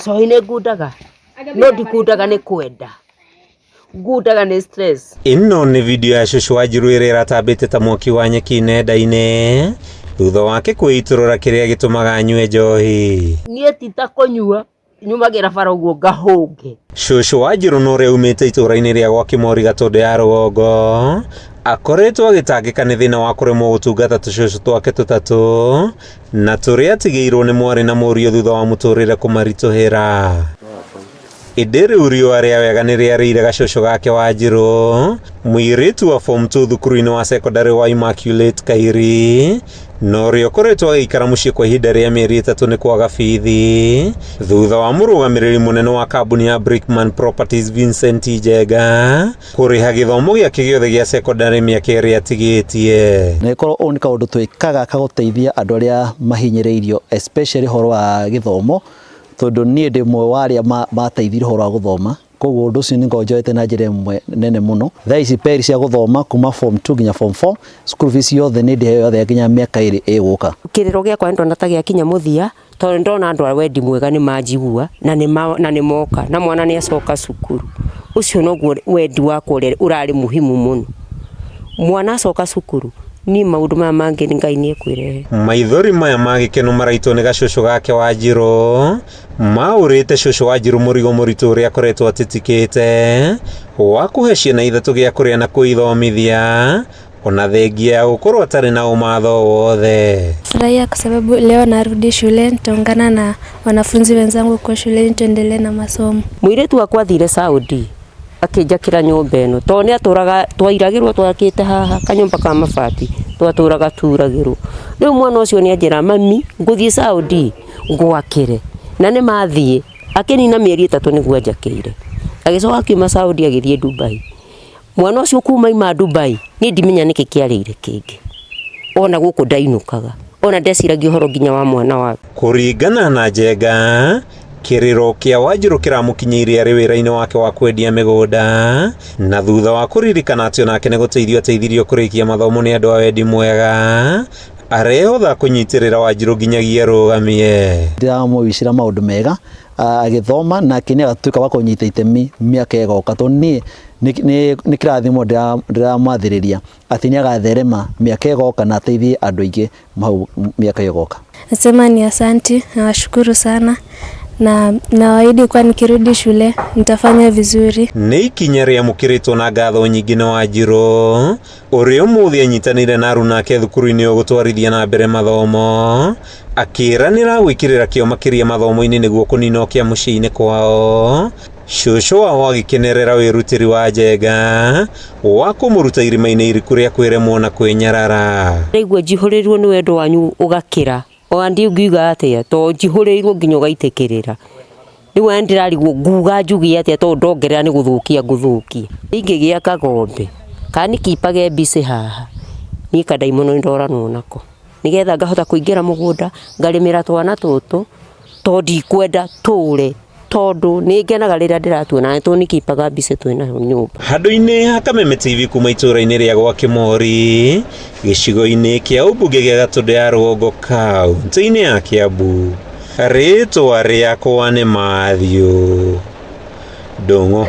Cohi nĩ ngundaga no ndikundaga nĩ kwenda, ngundaga nĩ stress. Ĩno nĩ video ya cũcũ Wanjiru ĩrĩa ĩratambĩte ta mwaki wa nyeki nenda-inĩ thutha wake kwĩitũrũra kĩrĩa gĩtũmaga anyue njohi. Niĩ ti ta kũnyua nyumagĩra bara ũguo ngahũnge. Cũcũ Wanjiru na ũrĩa umĩte itũũra-inĩ rĩa gwa Kĩmori Gatũndũ ya rũgongo akoretwo agĩtangĩka nĩ thĩna wa kũremwo gũtungata tũcũcũ twake tũtatũ na tũrĩa atigĩirwo nĩ mwarĩ na mũriũ thutha wa mũtũrĩre kũmaritũhĩra. Ĩndĩ rĩu riũa rĩa wega nĩ rĩarĩire gacũcũ gake Wanjiru, mũirĩtu wa form 2 thukuru-inĩ wa cekondarĩ wa Immaculate Kairi, na ũrĩa ũkoretwo agĩikara mũciĩ kwa ihinda rĩa mĩeri 3 nĩ kwaga bithi thutha wa mũrũgamĩrĩri mũnene wa kambuni ya Brickman Properties Vincent Njenga kũrĩha gĩthomo gĩake gĩothe gĩa cekondarĩ mĩaka ĩrĩa atigĩtie. Na ĩkorwo ũũ nĩ kaũndũ twĩkaga kagũteithia andũ arĩa mahinyĩrĩirio, especially ũhoro wa gĩthomo, tondũ niĩ ndĩ ũmwe wa arĩa mateithirie ũhoro wa gũthoma, koguo ũndũ ũcio nĩ ngoragwo njoete na njĩra ĩmwe nene mũno. Thaa ici peri cia gũthoma kuma form 2 nginya form 4, school fees yothe nĩ ndĩheo yothe nginya mĩaka 2 ĩgũka. Kĩrĩro gĩakwa nĩndona ta gĩakinya mũthia tondũ ndona andũ a wendi mwega nĩ manjigua na nĩ moka na mwana nĩ acoka cukuru. Ũcio noguo wendi wakwa ũrĩa ũrarĩ muhimu mũno. Mwana acoka cukuru ni maũndũ maya mangĩ Ngai nĩ ekwĩrehe. Maithori maya ma gĩkeno maraitwo nĩ gacũcũ gake Wanjiru maũrĩte cũcũ Wanjiru mũrigo mũritũ ũrĩa akoretwo atitikĩte wa kũhe ciana 3 gĩa kũrĩa na kũithomithia ona thengia ya gũkorwo atarĩ na ũmatho wothe. Furahia kwa sababu leo narudi shule, nitaungana na wanafunzi wenzangu kwa shuleni tuendelee na masomo. Mũirĩtu wakwa athire Saudi akĩnjakĩra nyũmba ĩno tondũ nĩ atũraga twairagĩrwo twakĩte haha kanyũmba ka mabati twatũraga turagĩrwo. Rĩu mwana ũcio nĩ anjĩra mami ngũthiĩ Saudi ngwakĩre, na nĩ mathiĩ akĩnina mĩeri 3 nĩguo anjakĩire. Agĩcoka akiuma Saudi agĩthiĩ Dubai. Mwana ũcio kuma ima Dubai niĩ ndimenya nĩkĩ kĩarĩire kĩngĩ, ona gũkũ ndainũkaga, ona ndeciragia ũhoro nginya wa mwana wake. Kũringana na Njenga, kĩrĩro kĩa Wanjiru kĩramũkinyĩire arĩ wĩra-inĩ wake wa kwendia mĩgũnda na thutha wa kũririkana atĩ onake nĩ gũteithio ateithirio kũrĩkia mathomo nĩ andũ a wendi mwega arehotha kũnyitĩrĩra Wanjiru nginyagia arũgamie. Ndĩramũwicĩra maũndũ mega agĩthoma nake nĩ agatuĩka wa kũnyita itemi mĩaka ĩgoka, tondũ niĩ nĩ kĩrathimo ndĩramwathĩrĩria atĩ nĩ agatherema mĩaka ĩgoka na ateithie andũ aingĩ hau mĩaka ĩgoka. Nasema ni asanti, nawashukuru sana na nawaahidi kuwa nikirudi shule nitafanya vizuri. Nĩ ikinya rĩamũkĩrĩtwo na ngatho nyingĩ nĩ Wanjiru ũrĩa ũmũthĩ anyitanĩire na aruna ake thukuru-inĩ ĩyo gũtwarithia na mbere mathomo, akĩĩranĩra gwĩkĩrĩra kĩo makĩria mathomo-inĩ nĩguo kũnina ũkĩa mũciĩ-inĩ kwao. Cũcũ wao agĩkenerera wĩrutĩri wa Njenga wa kũmũruta irima-inĩ iriku rĩa kwĩremwo na kwĩnyarara. Ndaigua njihũrĩrwo nĩ wendo wanyu ũgakĩra, ona ndingiuga atĩa tondũ njihũrĩirwo nginya ũgaitĩkĩrĩra. Rĩu ona ndĩrarigwo nguga njuge atĩa tondũ ndongerera nĩ gũthũkia ngũthũkia. Ingĩgĩa kagombe kana nĩkipage mbicĩ haha niĩ kandaimono nĩ ndoranwo nako nĩgetha ngahota kũingĩra mũgũnda ngarĩmĩra twana tũtũ tondũ ndikwenda tũre, tondũ nĩ ngenaga rĩrĩa ndĩratuona na tũnĩkipaga mbicĩ twĩnayo nyũmba. Handũ-inĩ ha Kameme TV kuma itũũra-inĩ rĩa gwa Kĩmori gĩcigo-inĩ kĩa ũmbunge gĩa Gatũndũ ya rũgongo kaũntĩ-inĩ ya Kiambu, rĩtwa rĩakwa nĩ Matthew Ndung'u.